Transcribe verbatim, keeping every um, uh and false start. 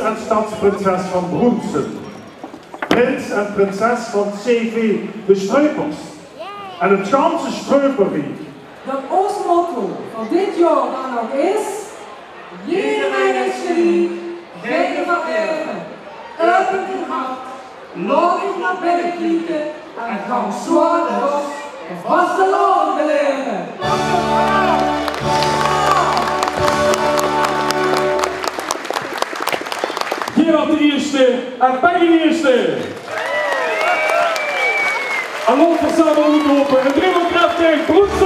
En stadsprinses van Broensen. Prins en prinses van C V De Streupers. En het ganse Streuperriek. Dat ós motto van dit jaor dan ook is: Jederein is geliek, geine van erven. Open dien hart, laot dich nao binne kieke en gank zwaar los en vastelaovend beleven. Gerard de Eerste en Peggy de Eerste. En laot ós same oetrope: en driemaal krachtig: Broensen!